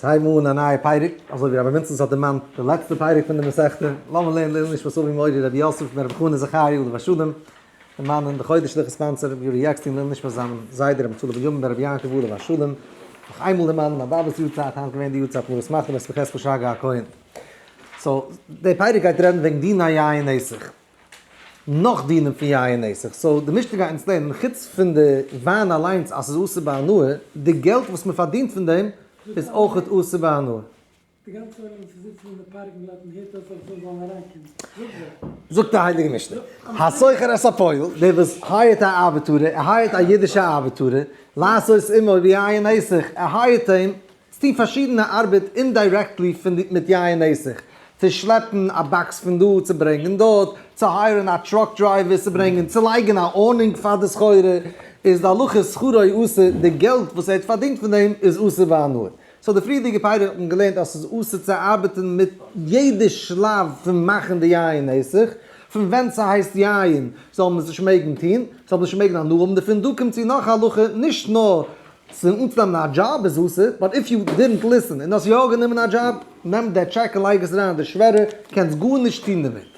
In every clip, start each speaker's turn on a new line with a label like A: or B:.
A: הייבן אן א נייע פרק, אזוי ווי רבי מינצענס האט דערמאנט די לעצטע פרק פון די מסכתא, לאמיר לערנען לעילוי נשמת אבי מורי רבי יוסף בן רבי חנא זכריה עליו השלום, דערמאנען די חודש'ליכע sponsor רבי יורי עקשטיין לעילוי נשמת זיין זיידע רבי מצולה בנימין בן רבי יעקב עליו השלום, נאך איינמאל דערמאנען מיין באבע'ס יארצייט, היינט געווען די יארצייט מרת מחלה בת יחזקאל שרגא הכהן. so, די פרק גייט רעדן וועגן דיני יין נסך. נאך דינים פון יין נסך. so די משנה גייט אונז לערנען, חוץ פון די וויין אליינס אז ס'איז אסור בהנאה, די געלט וואס מ'פארדינט פון דעם איז אויכעט אסור בהנאה.
B: די גאנצע עולם וואס זיצן אין די parking lot און הערט אויס אז זיי זאלן אריינקומען. זאג זיי.
A: זאגט די הייליגע משנה, השוכר את הפועל, דער וואס hire ט א ארבעטארער, ער hire ט א אידישע ארבעטארער, לעשות עמו ביין נסך, ער hire ט אים צו טון פארשידענע ארבעט indirectly פון די מיט יין נסך, צו שלעפן א box פון דא צו ברענגען דארט, צו hire ן א truck driver צו ברענגען, צו לייגן א awning פאר די סחורה, איז די הלכה שכרו אסור, די געלט וואס ער האט פארדינט פון דעם איז אסור בהנאה. so די פריערדיגע פרק האט מען געלערנט אז ס'איז אסור צו ארבעטן מיט יעדע שלב פון מאכן די יין נסך, פון ווען ס'הייסט יין זאל מען עס נישט מעגן טון, זאל מען נישט מעגן הנאה האבן דערפון, דא קומט צו נאך א הלכה, נישט נאר צו אנצונעמען א דזשאב איז אסור, but if you didn't listen און האסט יא גענומען א דזשאב, נעם די טשעק און לייג עס אריין אין די שווערע, קענסט גארנישט טון דערמיט.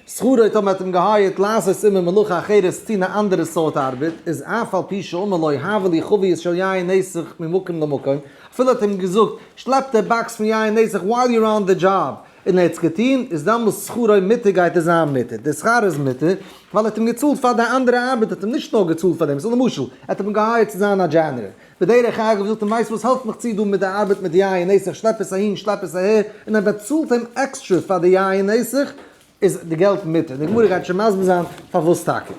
A: שכרו טאמער האט אים גע hire ט לעשות עמו מלאכה אחרת צו טון א אנדערע סארט ארבעט, איז אף על פי שאמר לו העבר לי חבית של יין נסך ממקום למקום, אפילו האט אים געזאגט שלעפ די box פון יין נסך while you're on the job, און ער האט עס געטון, איז דאמאלס שכרו מותר גייט עס זיין מותר, די שכר איז מותר, ווייל ער האט אים געצאלט פאר די אנדערע ארבעט, ער האט אים נישט נאר געצאלט פאר דעם, so למשל, ער האט אים גע hire ט צו זיין א janitor, בדרך אגב זאגט אים ווייסט וואס העלף מיך צו דא מיט די ארבעט מיט די יין נסך, שלעפ עס אהין שלעפ עס אהער, און ער באצאלט אים עקסטרע פאר די יין נסך, איז די געלט מותר, די גמרא גייט שוין מסביר זיין פארוואס טאקע.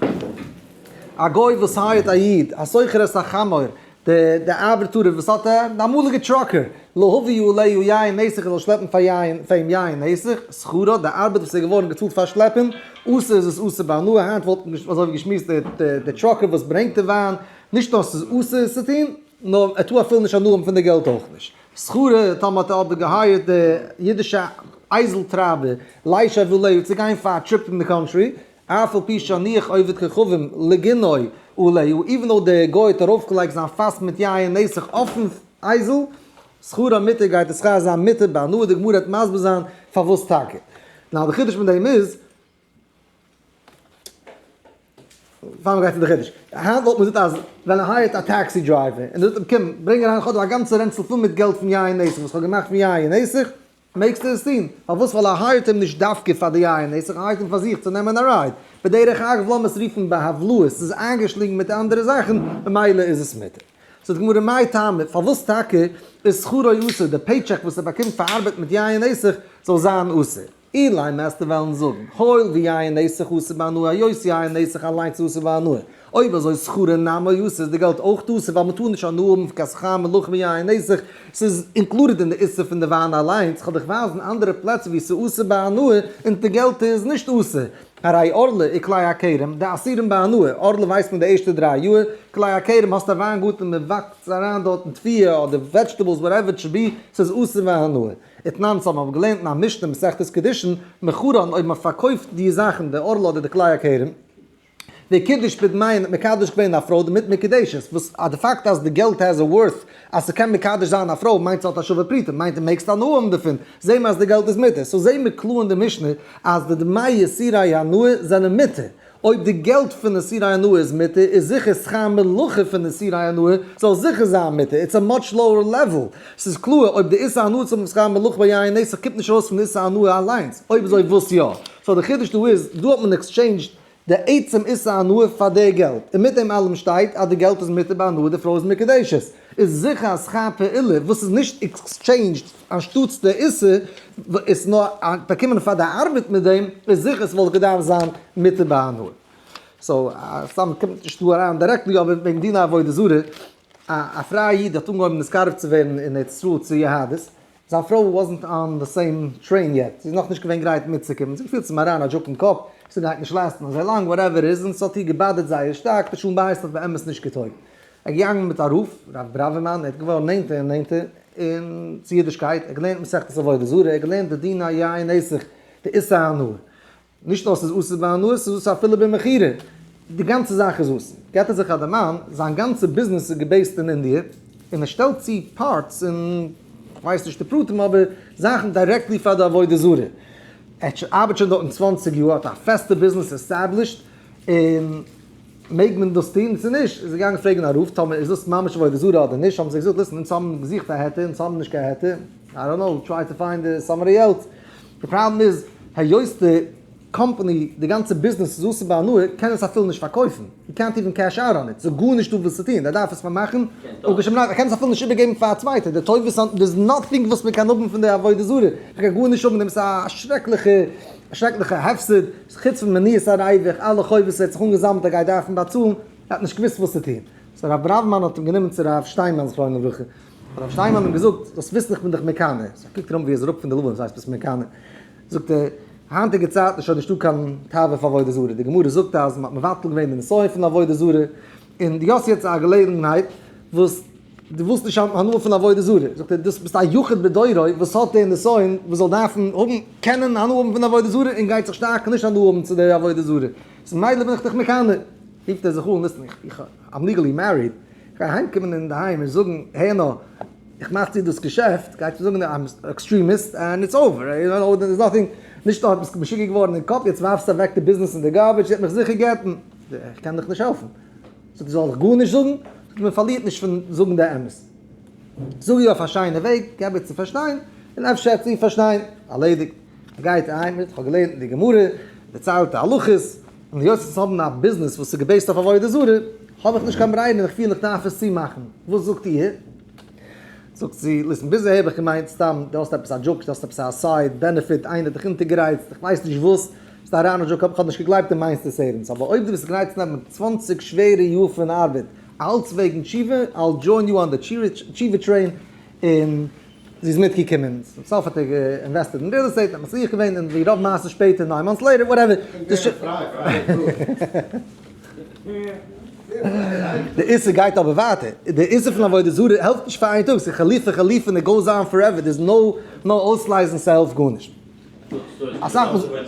A: א גוי וואס hire ט א איד, השוכר את החמור, די די ארבעטארער וואס האט א די אמאליגע trucker, להביא עליה יין נסך ער זאל שלעפן פאר יין פאר אים יין נסך, שכרו, די ארבעט וואס איז געווארן געצאלט פאר שלעפן, אסור איז עס אסור בהנאה, היינט וואלט מען אזוי ווי געשמועסט די די trucker וואס ברענגט די וויין, נישט נאר ס'איז אסור עס צו טון, נאר ער טאר אפילו נישט הנאה האבן פון די געלט אויך נישט. שכרו, טאמער האט ער אבער גע hire ט די אידישע אייזל טרייבער, לישב עליה צו גיין פאר א trip אין די country, אף על פי שהניח עובד כוכבים לגינוי עליה, even though דער גוי האט ארויפגעלייגט זיין פאס מיט יין נסך אויפן אייזל, שכרו מותר גייט די שכר זיין מותר בהנאה, די גמרא וועט מסביר זיין פארוואס טאקע. now די חידוש מיט דעם איז, פאר מ'גייט צו די חידוש, היינט וואלט מען געזאגט אז ווען ער hire ט א taxi driver און ער זאגט אים קום ברענג אריין כ'האב דא א גאנצע רענצל פול מיט געלט פון יין נסך וואס כ'האב געמאכט פון יין נסך, מעגסטו עס טון. פארוואס? ווייל ער hire ט אים נישט דווקא פאר די יין נסך, ער hire ט אים פאר זיך צו נעמען א ride. בדרך אגב לאמיר עס רופן בהבלעה, ס'איז איינגעשלינגען מיט אנדערע זאכן, ממילא איז עס מותר. זאגט די גמרא מאי טעמא, פארוואס טאקע איז שכרו אסור, די paycheck וואס ער באקומט פאר ארבעט מיט יין נסך זאל זיין אסור? אילימא וועסטו וועלן זאגן, הואיל ויין נסך אסור בהנאה היות יין נסך אליינס איז אסור בהנאה, אויב אזוי שכרו נמי אסור איז די געלט אויך אסור ווייל מ'טאר נישט הנאה האבן פון קיין שכר מלאכה מיין נסך, ס'איז included אין די איסור פון די וויין אליינס, כ'וועל דיך ווייזן אנדערע פלעצער ווי ס'איז אסור בהנאה און די געלט איז נישט אסור, הרי ערלה וכלאי הכרם דאסירין בהנאה, ערלה ווייסט מען די ערשטע דריי יאר, כלאי הכרם האסט א וויינגארטן מ'וואקסט אריין דארטן תבואה אדער vegetables whatever it should be, ס'איז אסור בהנאה. ותנן האבן מיר געלערנט אין א משנה מסכת קידושין, מכרן אויב מען פארקויפט די זאכן די ערלה אדער די כלאי הכרם, וקידש בדמיהן האט מקדש געווען א פרוי דערמיט מקודשת, וואס אז די פאקט אז די געלט has a worth אז ס'קען מקדש זיין א פרוי מיינט ס'האט א שווה פרוטה מיינט דו מעגסט הנאה האבן דערפון, זעהן מיר אז די געלט איז מותר, so זעהן מיר קלאר אין די משנה אז די דמי איסורי הנאה זענען מותר, אויב די געלט פון איסורי הנאה איז מותר איז זיכער שכר מלאכה פון איסורי הנאה זאל זיכער זיין מותר, it's a much lower level, ס'איז קלאר אויב די איסור הנאה צו האבן שכר מלאכה ביי יין נסך קומט נישט ארויס פון איסור הנאה אליינס, אויב אזוי וואס יא? so די חידוש דא איז, דא האט מען exchanged די עצם איסור הנאה פאר די געלט, און מיט דעם אלעם שטייט אז די געלט איז מותר בהנאה די פרוי איז מקודשת, איז זיכער אז שכר פעולה וואס איז נישט exchanged אנשטאטס די איסור, איז נאר באקומען פאר די ארבעט מיט דעם, איז זיכער ס'וואלט געדארפט זיין מותר בהנאה. so, סתם קומט נישט דא אריין directly אבער וועגן דיני עבודה זרה, א פרייע איד האט אנגעהויבן נתקרב צו ווערן אין ארץ ישראל צו יהדות, זיין פרוי wasn't on the same train yet, זי איז נאכנישט געווען גרייט מיטצוקומען, זי האט געפילט ס'איז מיר אריין א דזשוק אין קאפ, ס'גייט נישט last ן אזוי לאנג, whatever איז, און ס'האט איר געבאדערט זייער שטארק, די שלום בית האט באמת נישט געטויגט. ער איז געגאנגען מיט א רב, רב בראווערמאן, ער האט געווארן נענטער און נענטער און צו אידישקייט, ער האט געלערנט מסכת עבודה זרה, ער האט געלערנט די דיני יין נסך, די איסור הנאה. נישט נאר ס'איז אסור בהנאה, ס'איז אסור אפילו במכירה. די גאנצע זאך איז אסור. געט ער זיך א דערמאן, זיין גאנצע ביזנעס איז גע based אין אינדיע, און ער שטעלט צו parts און. איך ווייס נישט די פרטים אבער זאכן directly פאר די עבודה זרה. ער ארבעט שוין דארטן 20 יאר, האט א פעסטע ביזנעס established, און מעג מען דאס טון צו נישט? איז ער געגאנגען פרעגן א רב טאמער איז דאס ממש עבודה זרה אדער נישט, האבן זיי געזאגט listen, אונז האבן געזוכט א היתר, אונז האבן נישט קיין היתר, I don't know, try to find somebody else. די פראבלעם איז, היות די קאמפאני, די גאנצע ביזנעס איז אסור בהנאה, קען עס אפילו נישט פארקויפן. יו קענט איווען קעש אוט אן איט. ס'איז גארנישט דא וואס צו טון. ער דארף עס פארמאכן, ער קען עס אפילו נישט איבערגעבן פאר א צווייטער. די טובות זענען, there's nothing וואס מען קען האבן פון די עבודה זרה. מען קען גארנישט האבן דעם, ס'איז א שרעקליכע, שרעקליכע הפסד. חוץ פון מניעת הריווח, אלע חובות ער האט זיך אנגעזאמלט ער גייט דארפן באצאלן. ער האט נישט געוואוסט וואס צו טון. so הרב בראווערמאן האט אים גענומען צו הרב שטיינמאן זכרונו לברכה. האט הרב שטיינמאן אים געזאגט, זאלסט וויסן איך בין דיך מקנא. so קוקט ער אן ווי ער איז אראפ פון די לבנה, וואס הייסט ביסט מקנא? זאגט ער, היינטיגע צייטן איז שוין נישטא קיין תאווה פאר עבודה זרה, די גמרא זאגט אז מען האט מבטל געווען די נסיון פון עבודה זרה, און דו האסט יעצט א געלעגנהייט וואס דו ווילסט נישט האבן הנאה פון עבודה זרה, זאגט ער, דאס ביסט א יחיד בדורו וואס האט די נסיון וואס זאל דארפן האבן קענען הנאה האבן פון עבודה זרה און גייט זיך שטארקן נישט הנאה האבן צו די עבודה זרה, איז ממילא בין איך דיך מקנא. רופט ער זיך אן, listen, איך I'm legally married, איך גיי אהיימקומען אינדערהיים און זאגן, הער נאר, איך מאך צו דאס געשעפט, גייט זי זאגן I'm extremist and it's over, you know, there is nothing, נישט נאר ביסט משוגע געווארן אין קאפ, יעצט ווארפסטו אוועק די ביזנעס אין די garbage, זי וועט מיך זיכער גט'ן, איך קען דיך נישט העלפן. זאגט זי, זאל איך גארנישט זאגן? זאגט ער, מען פארלירט נישט פון זאגן די אמת. זאג איר אויף א שיינע וועג, געב איר צו פארשטיין, און אפשר וועט זי פארשטיין. ארלעדיגט. ער גייט אהיים, איך האב געלערנט אין די גמרא, דערציילט די הלכות, און היות אונז האבן א ביזנעס וואס איז גע based אויף עבודה זרה, האב איך נישט קיין ברירה און איך פיל איך דארף עס צומאכן. וואס זאגט איר? זאגט זי, listen, ביז אהער האב איך געמיינט סתם דו האסט עפעס א joke, דו האסט עפעס א side benefit, איינער האט דיך אונטערגערייצט, איך ווייס נישט וואס, ביסט אריין אין joke, איך האב נישט געגלייבט דו מיינסט עס ערנסט, אבער אויב דו ביסט גרייט צו נעמען 20 שווערע יאר פון ארבעט אלץ וועגן תשובה, I'll join you on the תשובה train, און זי איז מיטגעקומען, צום סוף האט ער גע invest ט אין real estate, האט מצליח געווען, און ווי רוב מעשה שפעטער, 9 months later, whatever. די איסור גייט אבער ווייטער, די איסור פון עבודה זרה העלפט נישט פאר איין טאג, ס'איז חליפה חליפה און it goes on forever, there is no no אויסלייזן, ס'העלפט גארנישט. אסאך מאל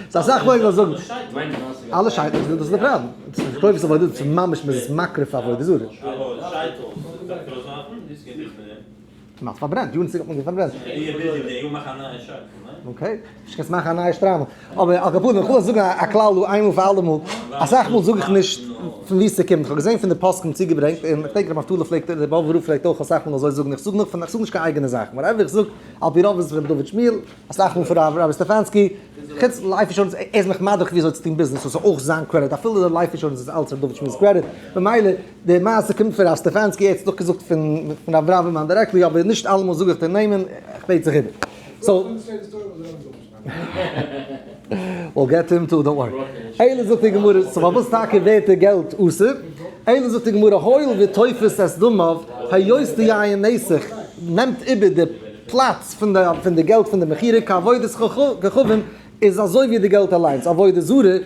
A: ס'איז אסאך מאל איך זאל זאגן, אלע שייטלעך דאס איז די פראבלעם, קויף עס עבודה זרה, ס'איז ממש מ'איז עס מקריב פאר עבודה זרה. מ'האט פארברענט, יארן צוריק האט מען פארברענט. okay, נישט קענסט מאכן א נייע שטריימל. אבער על כל פנים, איך וויל זאגן א כלל דא איינמאל פאר אלעמאל, אסאך מאל זאג איך נישט פון וואו ס'קומט, איך האב געזען פון די פוסקים צוגעברענגט, און איך דענק ר' נפתלי פלעגט, דער באבובער רב פלעגט אויך אסאך מאל אזוי זאגן, איך זאג נאך פון, איך זאג נישט קיין אייגענע זאכן, whatever איך זאג, על פי רוב איז עס ר' דוד שמיעל, אסאך מאל פון רבי סטעפאנסקי, חוץ life insurance, ער איז מיך מדריך וויאזוי צו טון ביזנעס, סאו ס'איז אויך זיין קרעדיט, אפילו די life insurance איז אלץ ר' דוד שמיעל'ס קרעדיט, ממילא די מעשה קומט פון רב סטעפאנסקי, ער האט עס נאך געזאגט פון רב בראווערמאן directly, אבער נישט אלעמאל זאג איך די נעמען, איך בעט זיך איבער. so. We'll get to him too, don't worry. אלא זאגט די גמרא, so פארוואס טאקע ווערט די געלט אסור? אלא זאגט די גמרא, הואיל ותופס את דמיו, היות די יין נסך נעמט איבער די פלאץ פון די געלט פון די מכירה כעבודת כוכבים, איז אזוי ווי די געלט אליינס, עבודה זרה,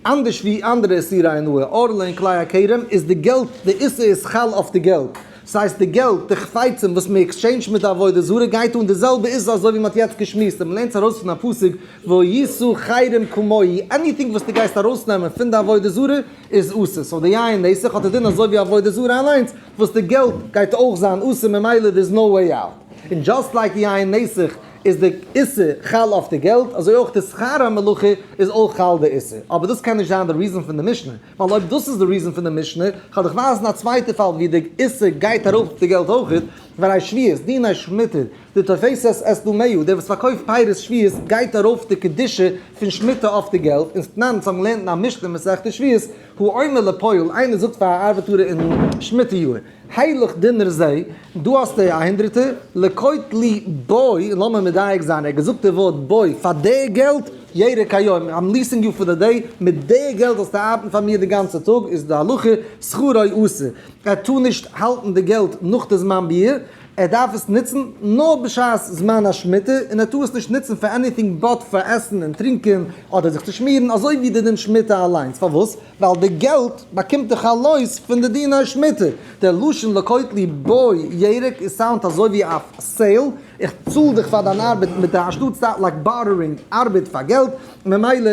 A: אנדערש ווי אנדערע איסורי הנאה, ערלה און כלאי הכרם, איז די געלט, די איסור איז חל אויף די געלט. ס'הייסט די געלט, די חפצים וואס מען exchange ט מיט די עבודה זרה גייט אן די זעלבע איסור אזוי ווי מען האט יעצט געשמועסט און מען לערנט עס ארויס פון א פסוק והיתה חרם כמוהו, anything וואס דו גייסט ארויסנעמען פון די עבודה זרה איז אסור, so די יין נסך האט א דין אזוי ווי עבודה זרה אליינס וואס די געלט גייט אויך זיין אסור ממילא there is no way out, און just like די יין נסך איז די איסור חל אויף די געלט אזוי אויך די שכר המלאכה איז אויך חל די איסור, אבער דאס קען נישט זיין די reason פון די משנה. ווייל אויב דאס איז די reason פון די משנה, כ'וועל דיך ווייזן א צווייטע פאל ווי די איסור גייט ארויף אויף די געלט אויכעט, והרי שביעית, דיני שמיטה, דתופסת את דמיה, דער וואס פארקויפט פירות שביעית גייט ארויף די קדושה פון שמיטה אויף די געלט, און תנן, אונז האבן געלערנט אין א משנה מסכת שביעית, האומר לפועל, איינער זאגט פאר א ארבעטארער אין שמיטה יאר, הילך דינר זה, דא האסטו א הונדרעטער, לקוט לי בו, און לאמיר מדייק זיין, ער האט געזאגט די ווארט בו פאר די געלט, ירק היום, I'm leasing you for the day, מיט די געלט זאלסטו ארבעטן פאר מיר די גאנצע טאג, איז די הלכה, שכרו אסור, ער טאר נישט האלטן די געלט נאך די זמן ביעור, ער דארף עס נוצן נאר בשעת זמן השמיטה, און ער טאר עס נישט נוצן פאר anything but פאר עסן און טרינקען, אדער זיך צו שמירן, אזוי ווי די דין שמיטה אליינס, פארוואס? ווייל די געלט באקומט די חלות פון די דיני שמיטה, דער לשון לקוט לי בו ירק איז sound ט אזוי ווי א sale, איך צאל דיך פאר דיין ארבעט מיט די אנשטאט ס'איז like bartering ארבעט פאר געלט, ממילא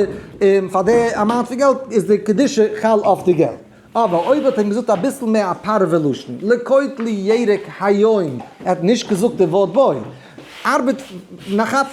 A: פאר די amount פון געלט איז די קדושה חל אויף די געלט. אבער אויב האט ער אים געזאגט אביסל מער א פארווע לשון, לקוט לי ירק היום, ער האט נישט געזאגט די ווארט בוי, ארבעט נאך כאפ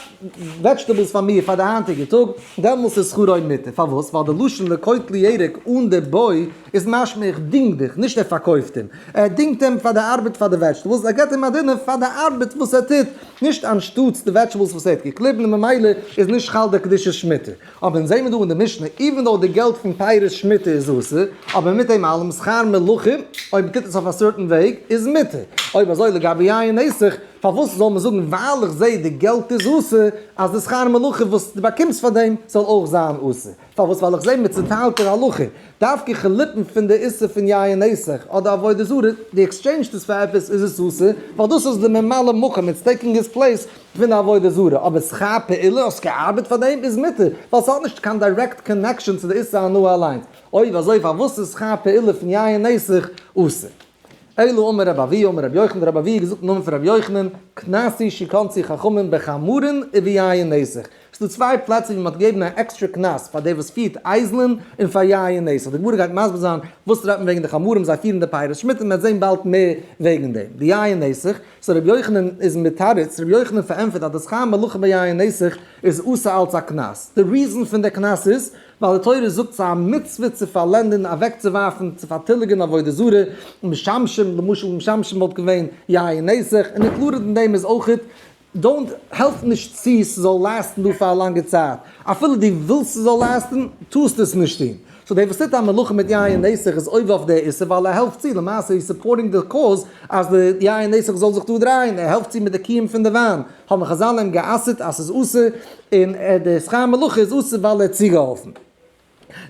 A: וועדזשטעבלס פאר מיר פאר די היינטיגע טאג, דעמאלס איז שכרו מותר. פארוואס? ווייל די לשון לקוט לי ירק אן די בוי איז משמע איך דינג דיך, נישט ער פארקויפט אים. ער דינגט אים פאר די ארבעט פאר די וועדזשטעבלס, ער געבט אים א דינער פאר די ארבעט וואס ער טוט, נישט אנשטאטס די וועדזשטעבלס וואס ער האט געקליבן און ממילא איז נישט חל די קדושת שמיטה. אבער אונז זעמיר דא אין די משנה, even though די געלט פון פירות שמיטה איז אסור, אבער מיט דעם אלעם שכר מלאכה, אויב מ'טוט עס אויף א certain וועג, איז מותר. אויב אזוי לגבי יין נסך, פארוואס זאל מען זאגן ווייל איך זע די געלט איז אסור, אז די שכר מלאכה וואס דו באקומסט פאר דעם זאל אויך זיין אסור? פארוואס ווייל איך זע מ'צוטיילט דער הלכה, דווקא חליפין פון די איסור פון יין נסך אדער עבודה זרה, דו exchange סט עס פאר עפעס איז עס אסור, ווייל דאס איז די ממלא מקום, it's taking his place פון די עבודה זרה, אבער שכר פעולה, האסט געארבעט פאר דעם, איז מותר, ווייל ס'האט נישט קיין direct connection צו די איסור הנאה אליינס, אויב אזוי פארוואס איז שכר פעולה פון יין נסך אסור? אלא אמר רבי אבהו אמר רבי יוחנן, רבי אבהו האט געזאגט אין נאמען פון רבי יוחנן, קנס הוא שקנסו חכמים בחמורין וביין נסך. ס'איז דא צוויי פלעצער ווי מ'האט געגעבן א עקסטרע קנס פאר דער וואס פירט אייזלען און פאר יין נסך. די גמרא גייט מסביר זיין וואס רעדט מען וועגן די חמורים זיי פירן די פירות שמיטה מ'וועט זען באלד מער וועגן דעם. די יין נסך, so רבי יוחנן איז מתרץ, רבי יוחנן פארענטפערט אז די שכר מלאכה ביי יין נסך איז אסור אלץ א קנס. די reason פון די קנס איז ווייל די תורה זאגט ס'איז א מצוה צו פארלענדען, אוועקצואווארפן, צו פארטיליגען עבודה זרה, משמשים, למשל משמשים וואלט געווען יין נסך, און included אין דעם איז אויכעט, don't, העלף נישט צו ס'זאל last ן דא פאר א לאנגע צייט, אפילו דו ווילסט ס'זאל last ן, טארסטו עס נישט טון. so דער וואס טוט א מלאכה מיט יין נסך איז עובר אויף דער איסור ווייל ער העלפט צו, למעשה איז supporting די cause אז די יין נסך זאל זיך דא דרייען, ער העלפט צו מיט די קיום פון די וויין, האבן חזל אים גע'אסר'ט אז ס'איז אסור, און די שכר מלאכה איז אסור ווייל ער האט צוגעהאלפן.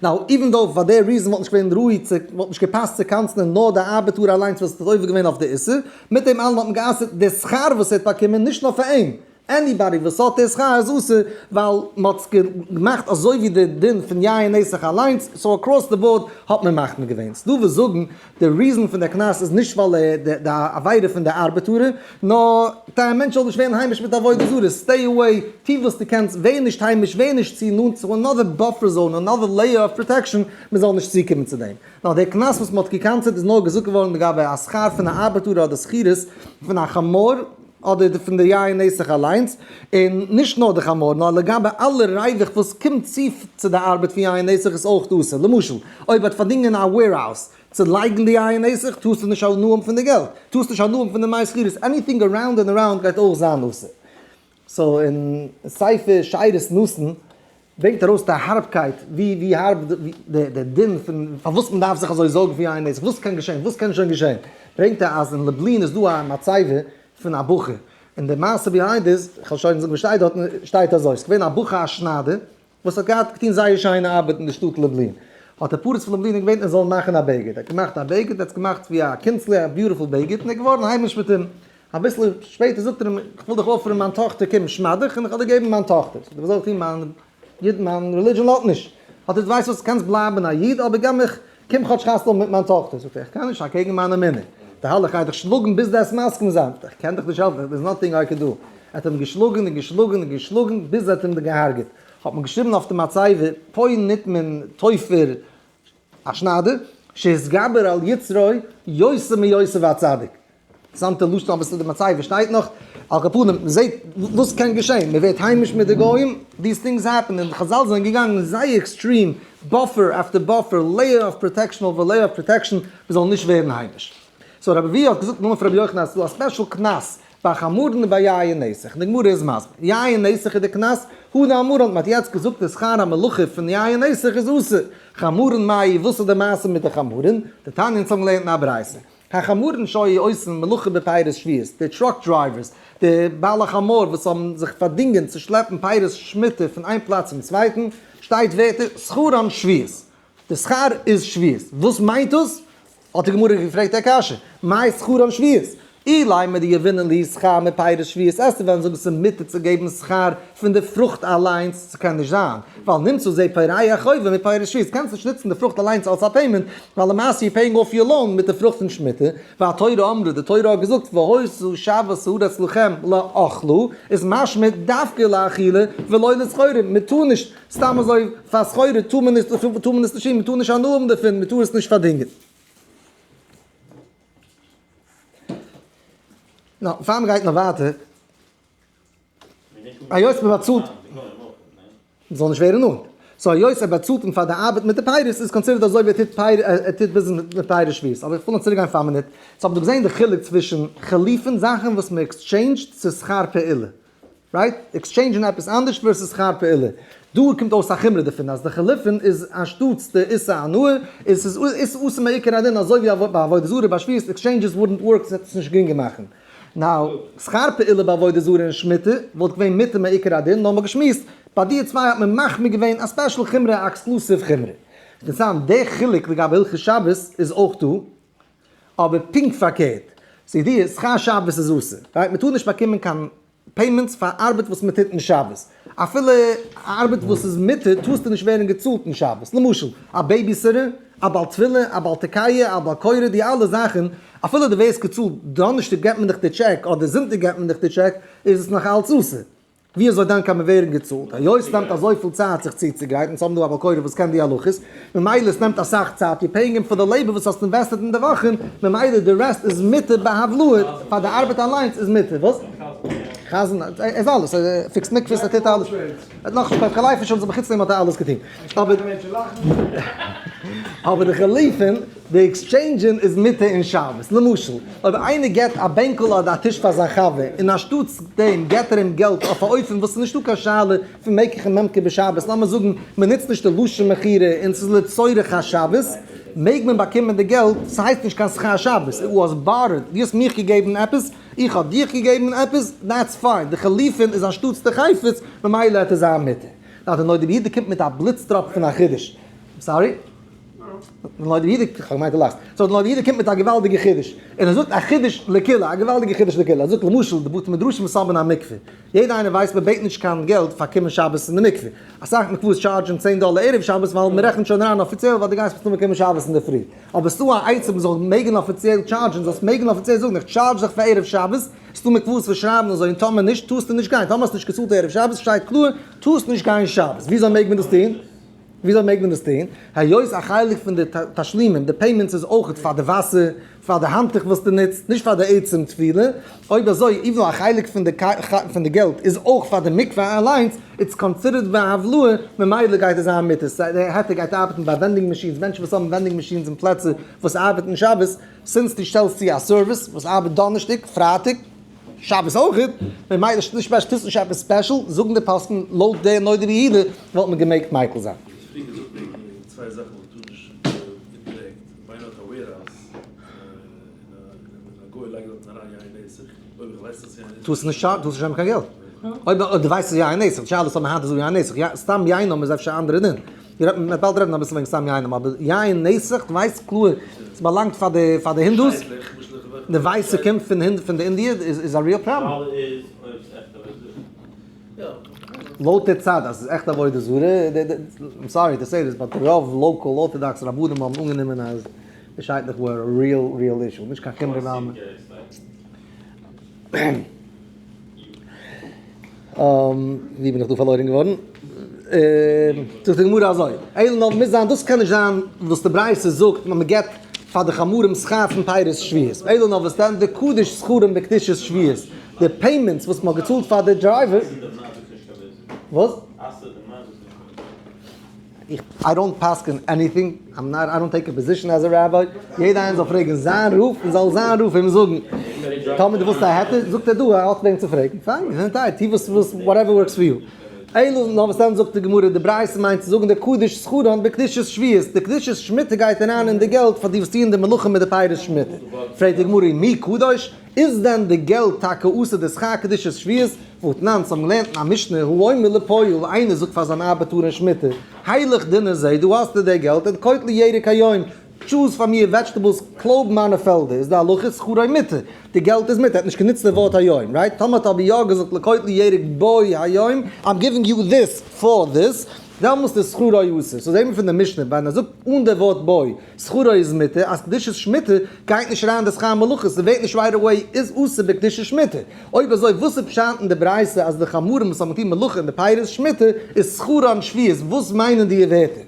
A: now, even though פאר די reason וואלט נישט געווען ראוי צו, וואלט נישט געפאסט צו קנס'נען נאר די ארבעטאר אליינס וואס האט עובר געווען אויף די איסור, מיט דעם אלעם האט מען גע'אסר'ט די שכר וואס ער האט באקומען נישט נאר פאר אים, anybody וואס האט די שכר איז אסור, ווייל מען האט עס געמאכט אזוי ווי די דין פון יין נסך אליינס, so across the board האט מען מחמיר געווען. ס'דא וואס זאגן די reason פון די קנס איז נישט ווייל די עבירה פון די ארבעטארער, נאר כדי א מענטש זאל נישט ווערן היימיש מיט עבודה זרה, stay away, טו וואס דו קענסט, ווער נישט היימיש, ווער נישט צו נאנט צו another buffer zone, another layer of protection, מען זאל נישט צוקומען צו דעם. נאר דער קנס וואס מען האט געקנס'עט איז נאר געזאגט געווארן לגבי א שכר פון א ארבעטארער אדער שכירות פון א חמור, אדער פון די יין נסך אליינס, און נישט נאר די חמור, נאר לגבי אלע ריווח וואס קומט צו צו די ארבעט פון יין נסך איז אויך אסור, למשל אויב האט פארדינגען א warehouse צו לייגן די יין נסך, טארסטו נישט הנאה האבן פון די געלט, טארסט נישט הנאה האבן פון די דמי שכירות, anything around and around גייט אויך זיין אסור. so אין ספר שארית נתן ברענגט ארויס די הארבקייט, ווי ווי הארב די דין פון פארוואס מען דארף זיך אזוי זארגן פון יין נסך, וואס קען געשען, וואס קען שוין געשען, ברענגט ער אז אין לובלין איז דא א מצבה פון א בחור, און די מעשה behind איז, כ'וועל שוין זאגן וואס שטייט דארטן, שטייט אזוי, ס'איז געווען א בחור א שניידער, וואס האט געהאט געטון זייער שיינע ארבעט אין די שטאט לובלין, האט דער פרץ פון לובלין אים געבעטן ער זאל מאכן א בגד, ער האט געמאכט א בגד, ער האט עס געמאכט ווי א קונצלער, א beautiful בגד, און ער איז געווארן היימיש מיט אים, אביסל שפעטער זאגט ער אים, איך וויל דיך offer ן מיין טאכטער, קום שמד דיך און איך וועל דיר געבן מיין טאכטער. זאגט ער, וואס זאל איך טון, מיין איד, מיין religion לאזט נישט. האט ער, ווייסט וואס, קענסט בלייבן א איד, אבער געב מיך, קום כאטש חתונה האבן מיט מיין טאכטער. זאגט ער, איך קען נישט, אקעגן מיין אמונה. די הלכה גייט דיך שלאגן ביז דו וועסט מסכים זיין. זאגט ער, איך קען דיך נישט העלפן, there is nothing I can do. ער האט אים געשלאגן און געשלאגן און געשלאגן ביז ער האט אים געהארגעט. האט מען געשריבן אויף די מצבה, פה נטמן תופר א שניידער, שהתגבר על יצרו יותר מיוסף הצדיק. אינטערעסאנטע לשון אבער ס'איז די מצבה שטייט נאך, על כל פנים מען זעט וואס קען געשען, מען ווערט היימיש מיט די גוים, these things happen, און די חזל זענען געגאנגען זייער extreme, buffer after buffer, layer of protection over layer of protection, מען זאל נישט ווערן היימיש. so רבי אבהו האט געזאגט אין נאמען פון רבי יוחנן אז ס'איז דא א special קנס ביי חמורן און ביי יין נסך, און די גמרא איז מסביר, יין נסך איז די קנס, הא דאמרן, מ'האט יעצט געזאגט די שכר המלאכה פון יין נסך איז אסור, חמורן מאי, וואס איז די מעשה מיט די חמורן, דתניא אונז האבן געלערנט אין א ברייתא, החמורן שהיו עושין מלאכה בפירות שביעית, די truck drivers, די בעלי חמור וואס האבן זיך פארדינגען צו שלעפן פירות שמיטה פון איין פלאץ צום צווייטן, שטייט ווערטער, שכרן שביעית, די שכר איז שביעית, וואס מיינט דאס? האט די גמרא געפרעגט א קשיא, מאי שכרן שביעית? אילימא דיהבינן להו שכר מפירות שביעית עסטו וועלן זאגן ס'איז מותר צו געבן שכר פון די פרוכט אליינס, ס'קען נישט זיין, ווייל נמצא זה פורע חובו מפירות שביעית, קענסט נישט נוצן די פרוכט אליינס אלס א payment, ווייל למעשה you paying off your loan מיט די פרוכט פון שמיטה, והתורה אמרה, די תורה האט געזאגט והיתה שבת הארץ לכם לאכלה, איז משמע דווקא לאכילה ולא לסחורה, מען טאר נישט סתם אזוי פאר סחורה טאר מען נישט טאר מען עס נישט טון, מען טאר נישט הנאה האבן דערפון, מען טאר עס נישט פארדינגען. נא, פאר מען גייט נאך ווייטער, היות מען באצאלט, זאל נישט ווערן נאנט, so היות ער באצאלט אים פאר די ארבעט מיט די פירות איז considered אזוי ווי ער טוט ער טוט ביזנעס מיט פירות שביעית, אבער איך וויל נאר צוריק גיין פאר א מינוט, so האב מיר דא געזען די חילוק צווישן חליפין זאכן וואס מען exchange ט צו שכר פעולה, right? exchange ן עפעס אנדערש versus שכר פעולה. דא קומט אויס א חומרא דערפון אז די חליפין איז אנשטאטס די איסור הנאה, איז עס איז אסור מעיקר הדין אזוי ווי ביי עבודה זרה ביי שביעית exchanges wouldn't work ס'וועט עס נישט גרינגער מאכן. now, שכר פעולה ביי עבודה זרה און שמיטה וואלט געווען מותר מעיקר הדין נאר מ'האט געשמועסט ביי די צוויי האט מען מחמיר געווען א special חומרא א exclusive חומרא. אינטערעסאנט די חילוק לגבי הלכות שבת איז אויך דא. אבער פונקט פארקערט, ס'איז די שכר שבת איז אסור, right? מ'טאר נישט באקומען קיין payments פאר ארבעט וואס מ'טוט אין שבת, אפילו ארבעט וואס איז מותר טארסטו נישט ווערן געצאלט אין שבת, למשל א babysitter, א בעל תפילה, א בעל תקיעה, א בעל קורא, די אלע זאכן, אפילו דו ווערסט געצאלט דאנערשטאג געבט מען דיך די טשעק אדער זונטאג געבט מען דיך די טשעק, איז עס נאך אלץ אסור. ווי אזוי דען קען מען ווערן געצאלט? היות ס'נעמט אזויפיל צייט זיך צוצוגרייטן, אונז האבן דא א בעל קורא וואס קען די הלכות, ממילא ס'נעמט אסאך צייט, you paying אים פאר די labor וואס האסט invested אין די וואכן, ממילא די rest איז מותר בהבלעה, פאר די ארבעט אליינס איז מותר, וואס? חזן, ער איז אלעס, ער fix ט מקווה'ס, ער טוט אלעס, ער האט נאך נישט קיין life insurance אבער חוץ דעם האט ער אלעס געטון, אבער אבער די חליפין, די exchange ען איז מותר אין שבת, למשל אויב איינער געבט א בענקל אדער א טיש פאר זיין חבר און אנשטאטס דעם געבט ער אים געלט אויף א אופן וואס איז נישטא קיין שאלה פון מקח וממכר בשבת, לאמיר זאגן מען נוצט נישט די לשון מכירה און ס'איז לצורך השבת, מעג מען באקומען די געלט, ס'הייסט נישט קיין שכר שבת, it was bartered, דו האסט מיך געגעבן עפעס, איך האב דיך געגעבן עפעס, that's fine, די חליפין איז אנשטאטס די חפץ, ממילא העט עס זיין מותר. נאר די נודע ביהודה קומט מיט א בליץ טראפ פון א חידוש. Sorry? נודע ביהודה, איך האב געמיינט דו לאכסט. So די נודע ביהודה קומט מיט א געוואלדיגע חידוש. און ער זאגט א חידוש לקולא, א געוואלדיגע חידוש לקולא. ער זאגט למשל די בתי מדרשים וואס האבן א מקווה. יעדער איינער ווייסט מען בעט נישט קיין געלט פאר קומען שבת אין די מקווה. אסאך מקוואות charge ן 10 דאלער ערב שבת ווייל מען רעכנט שוין אריין אפיציעל ווייל דו גייסט מסתמא קומען שבת אינדערפרי. אבער ס'דא א עצה מען זאל מעגן אפיציעל charge ן, זאלסט מעגן אפיציעל זאגן איך charge דיך פאר ערב שבת, ס'דא מקוואות וואס שרייבן אזוי און טאמער נישט טארסטו נישט גיין, טאמער האסט נישט געצאלט ערב שבת שטייט קלאר טארסט נישט גיין שבת, וויאזוי מעג מען דאס טון? וויאזוי מעג מען דאס טון? היות א חלק פון די תשלומים, די payments איז אויך פאר די וואסער, פאר די האנטוך וואס דו נוצט, נישט פאר די עצם טבילה, אויב אזוי even א חלק פון די פון די געלט איז אויך פאר די מקווה אליינס, it's considered בהבלעה, ממילא גייט עס זיין מותר, so די היתר גייט ארבעטן ביי vending machines, מענטשן וואס האבן vending machines אין פלעצער וואס ארבעטן שבת, since דו שטעלסט צו א service וואס ארבעט דאנערשטאג, פרייטאג, שבת אויך, ממילא נישט special, טוסט נישט עפעס special, זאגן די פוסקים לויט די נודע ביהודה וואלט מען געמעגט מיקל זיין.
C: האסט פריער געזאגט וועגן צוויי זאכן וואס מ'טאר נישט indirect, אויב איינער האט א warehouse און א גוי לייגט דארטן אריין יין נסך, אויב איך ווייס אז ס'איז יין נסך.
A: טארסט נישט טארסט נישט נעמען קיין געלט. אויב דו ווייסט ס'איז יין נסך, די שאלה איז אויב מ'האט איז דא יין נסך, סתם יין האבן איז אפשר א אנדערע דין. מ'וועט באלד רעדן אביסל וועגן סתם יינם, אבער יין נסך, דו ווייסט קלאר ס'באלאנגט פאר די פאר די הינדוס, די ווייסע קומט פון פון די אינדיע, איז א real problem. לויט די צד אז ס'איז עכט עבודה זרה, I'm sorry to say this but רוב local orthodox רבנים האבן אנגענומען אז די שייטלעך were a real real issue, נישט קיין חומרא בעלמא. ווי בין איך דא פארלוירן געווארן? זאגט די גמרא אזוי, אלא נאר מוז זיין, דאס קען נישט זיין וואס די ברייתא זאגט אז מען געבט פאר די חמורים שכר פון פירות שביעית, אלא נאר וואס דען דקדיש שכרם בקדושת שביעית, די payments וואס מען האט געצאלט פאר די driver, וואס? איך I don't פסק'ן anything, I'm not, I don't take a position as a rabbi, יעדער איינער זאל פרעגן זיין רב און זאל זיין רב אים זאגן, טאמער דו ווילסט א היתר, זאגט ער דא, ער האט וועם צו פרעגן, פיין, געזונטהייט, טו וואס וואס whatever works for you. אלא נאר וואס דען זאגט די גמרא, די ברייתא מיינט צו זאגן דקדיש שכרן בקדושת שביעית, די קדושת שמיטה גייט אריין אין די געלט פאר די וואס טוען די מלאכה מיט די פירות שמיטה. פרעגט די גמרא, מי קדוש? איז דען די געלט טאקע אסור די שכר קדושת שביעית? והתנן, ס'האבן געלערנט אין א משנה, האומר לפועל, איינער זאגט פאר זיין ארבעטאר אין שמיטה, הילך דינר זה, דא האסטו די געלט, און קוטלי ירק היום. choose פאר מיר vegetables, קלויב מיינע פעלדער, איז די הלכה שכרו מותר, די געלט איז מותר, ער האט נישט גענוצט די ווארט היום, right? טאמער האט אבער יא געזאגט לקוט לי ירק בו היום, I'm giving you this for this, דעמאלסט איז שכרו אסור. so זעהן מיר פון די משנה, ווען ער זאגט אן די ווארט בו, שכרו איז מותר, אז קדושת שמיטה גייט נישט אריין די שכר מלאכות, ס'ווערט נישט right away איז אסור בקדושת שמיטה. אויב אזוי וואס איז פשט אין די ברייתא אז די חמורים וואס האבן געטון מלאכה אין די פירות שמיטה איז שכרן שביעית, וואס מיינען די ווערטער?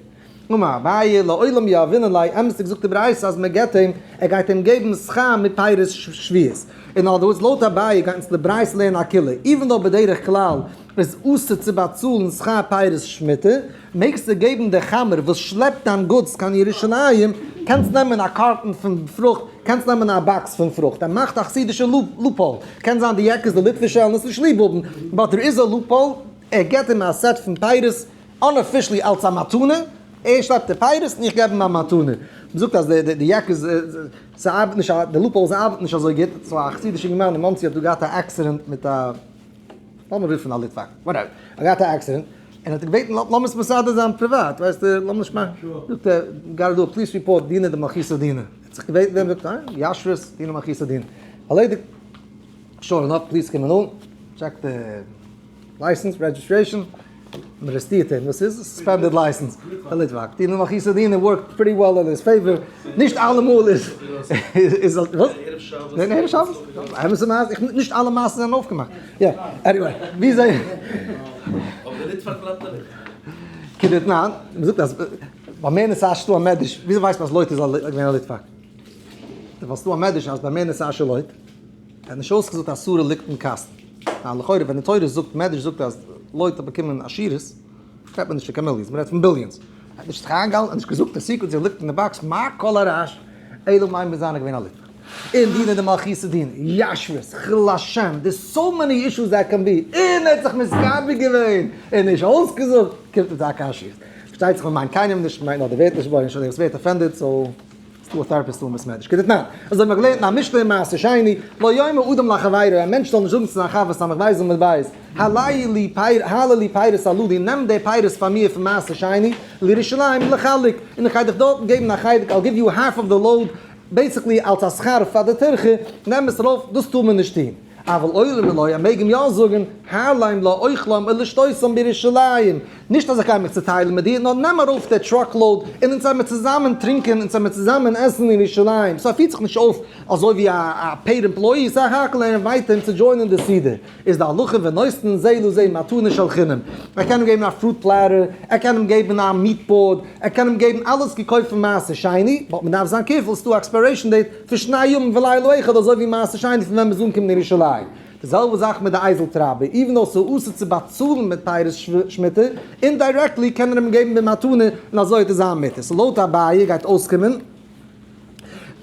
A: אמר אביי, לעולם יהבינן ליה, אמת'דיג זאגט די ברייתא אז מען געבט אים, ער גייט אים געבן שכר מיט פירות שביעית. in other words, לויט אביי גייט אונז די ברייתא לערנען א קולא, even though בדרך כלל איז אסור צו באצאלן שכר פירות שמיטה, מעגסטו געבן די חמור וואס שלעפט דיין גוטס קיין ירושלים, קענסט נעמען א קארטן פון פרוכט, קענסט נעמען א box פון פרוכט, ער מאכט א חסידישע loophole, קען זיין די יעקעס די ליטווישע וועלן עס נישט ליב האבן, but there is a loophole, ער געבט אים א set פון פירות, unofficially אלס א מתנה, ער שלעפט די פירות און איך געב אים א מתנה. מ'זאגט אז די יעקעס, ס'ארבעט נישט, די loopholes ארבעט נישט אזוי גוט, ס'איז א חסידישע אינגערמאן אין מאנסי האט דא געהאט א accident מיט א, לאמיר רופן א ליטוואק, whatever, האט געהאט א accident, און האט געבעטן לאמיר עס מסדר זיין פריוואט, ווייסטו, לאמיר נישט מאכן, זאגט ער, gotta do a police report, דינא דמלכותא דינא, ער האט זיך געבעטן דעם, זאגט ער, ישרות, דינא דמלכותא דינא, ערלעדיגט, sure enough, police קומען אן, check די license, registration, מען ארעסטירט אים, וואס איז? suspended license, א ליטוואק, דינא דמלכותא דינא worked pretty well in his favor, נישט אלעמאל איז, איז, וואס?
C: ערב שבת.
A: ניין ערב שבת, אמת'ע מעשה, איך, נישט אלע מעשות זענען אויפגעמאכט, יא, anyway, ווי זיי.
C: אבער די ליטוואק בלייבט א ליטוואק.
A: כדתנן, מען זאגט אז ביי מערנעס אש איז דא א מדרש, וויאזוי ווייסט מען אז לוט איז געווען א ליטוואק? ווייל ס'איז דא א מדרש אז ביי מערנעס אש איז לוט, ער האט נישט אויסגעזאגט אז שרה ליגט אין קאסטן. ווייל לכאורה ווען די תורה זאגט, מדרש זאגט אז לוט האט באקומען עשירות, רעדט מען נישט פון קיין millions, מען רעדט פון billions. ער האט נישט זיך איינגעהאלטן, ער האט נישט געזאגט די secret, זי ליגט אין די box, מה כל הרעש, אלא מאי מוז זיין ער געווען א ליטוואק. און דינא דמלכותא דינא, ישרות, חילול השם, there's so many issues that can be, און ער האט זיך מתגבר געווען, און נישט אויסגעזאגט, קומט מיט א קשיא. פארשטייט זיך מען מיינט קיינעם נישט, מען מיינט נאר די ווערט נישט בויען, שוין דער וואס ווערט offended זאל. ס'דא א therapist דא אין בית מדרש. כדתנן, אזוי האט מען געלערנט אין א משנה אין מעשר שני, לא יאמר אדם לחבירו, א מענטש זאל נישט זאגן צו זיין חבר סמך בית עמוד בית, הלא לי פירות הללו, נעם די פירות פאר מיר פון מעשר שני, לירושלים לחלק, און איך גיי דיך דארטן געבן א חלק, I'll give you half of the load, basically אלס א שכר פאר די טרחה, נעם עס ארויף, דאס טאר מען נישט טון. אבל אומר לו, ער מעג אים יא זאגן, העלם לאוכלם ולשתותם בירושלים, נישט אז איך גיי מיך צוטיילן מיט דיר, נאר נעם ארויף די truck load און אונז וועמיר צוזאמען טרינקען, אונז וועמיר צוזאמען עסן אין ירושלים. so ער פירט זיך נישט אויף אזוי ווי א paid employee, סך הכל ער invite אים צו join ען די סעודה. איז די הלכה ונותנין זה לזה מתנה של חינם. ער קען אים געבן א fruit platter, ער קען אים געבן א meat board, ער קען אים געבן אלעס געקויפט פון מעשר שני, but מען דארף זיין careful, ס'דא expiration date פון שני ימים ולילה אחד אזוי ווי מעשר שני פון ווען מ'איז אנגעקומען אין ירושלים. די זעלבע זאך מיט די אייזל טרייבער, even though ס'איז אסור צו באצאלן מיט פירות שמיטה, indirectly קען ער אים געבן במתנה און אזוי האט ער זיין מותר. so לויט אביי גייט אויסקומען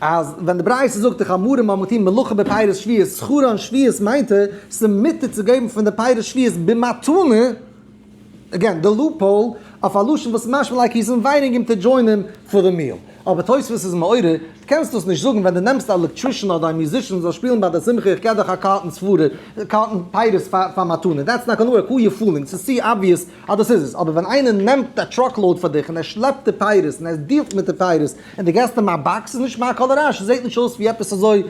A: אז ווען די ברייתא זאגט די חמורים האבן געטון מלאכה בפירות שביעית, שכרן שביעית מיינט ער ס'איז מותר צו געבן פון די פירות שביעית במתנה, again, די loophole, אויף א לשון וואס איז משמע like he's inviting him to join him for the meal. אבער תוספות איז מעורר, דו קענסט דאס נישט זאגן ווען דו נעמסט א electrician אדער א musician זאל שפילן ביי די שמחה איך געב דיך א קארטן סחורה, קארטן פירות פאר מתנה, that's not gonna work, who you fooling, ס'איז צו obvious אז דאס איז עס, אבער ווען איינער נעמט א truck load פאר דיך און ער שלעפט די פירות און ער deal ט מיט די פירות און דו געבסט אים א box איז נישט מה כל הרעש, ס'זעט נישט אויס ווי עפעס אזוי